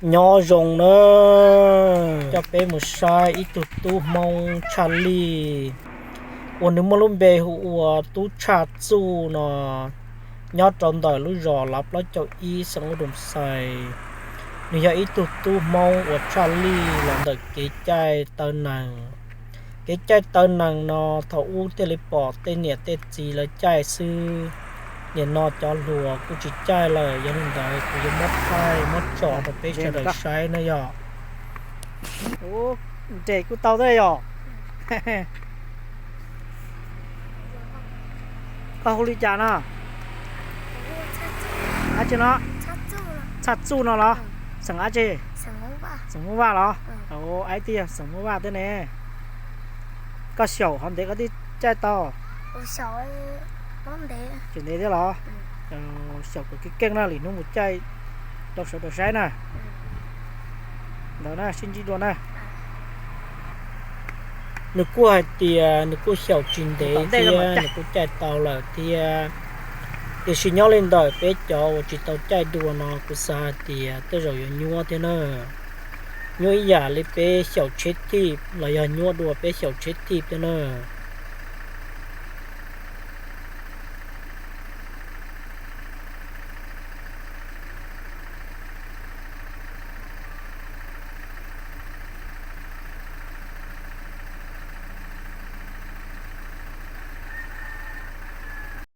Nyob zoo na, coj peb mus saib ib tug tub Hmoob tshaj lij uas nws muaj lub npe hu ua Tub Tshaj Txuj no, nyob rau ntawm lub zos Lav Plaub Caug Ib xeev Ub Doo Xais. Nws yog ib tug tub Hmoob uas tshaj lij los ntawm kev caij taw nees. Kev caij taw nees no thaum ub thiaj li pom tej niam tej txiv lawv caij xwb. Nim no cov hluas kuj tsis caij lawm, yog li ntawd kuv yuav muab thaij muab tso rau peb sawv daws saib na yog. Nres kuj tau thiab yog. Koj hu li cas no? Dab tsi no? Tshaj Txuj no los? Xeem dab tsi? Xeem Hmoob Vaj los? Aib, twb yog xeem Hmoob Vaj thiab ne. Koj xyaum qhov ntev koj thiaj caij tau? Tseem ntev thiab los? Xyaum kom keej keej na, lwm hnub mus caij rau sawv daws saib na. Ntawd na, sib ntsib dua na. Nws kuj hais tias nws kuj xyaum tsis ntev thiab nws kuj caij tau lawm thiab. Tiam sis nyob li ntawm peb cov uas tsis tau caij dua no kuv xav hais tias tej zaum yuav nyuaj thiab na. Nyuaj ib yam li peb xyaum tsheb thij los yog nyuaj dua peb xyaum tsheb thij thiab na.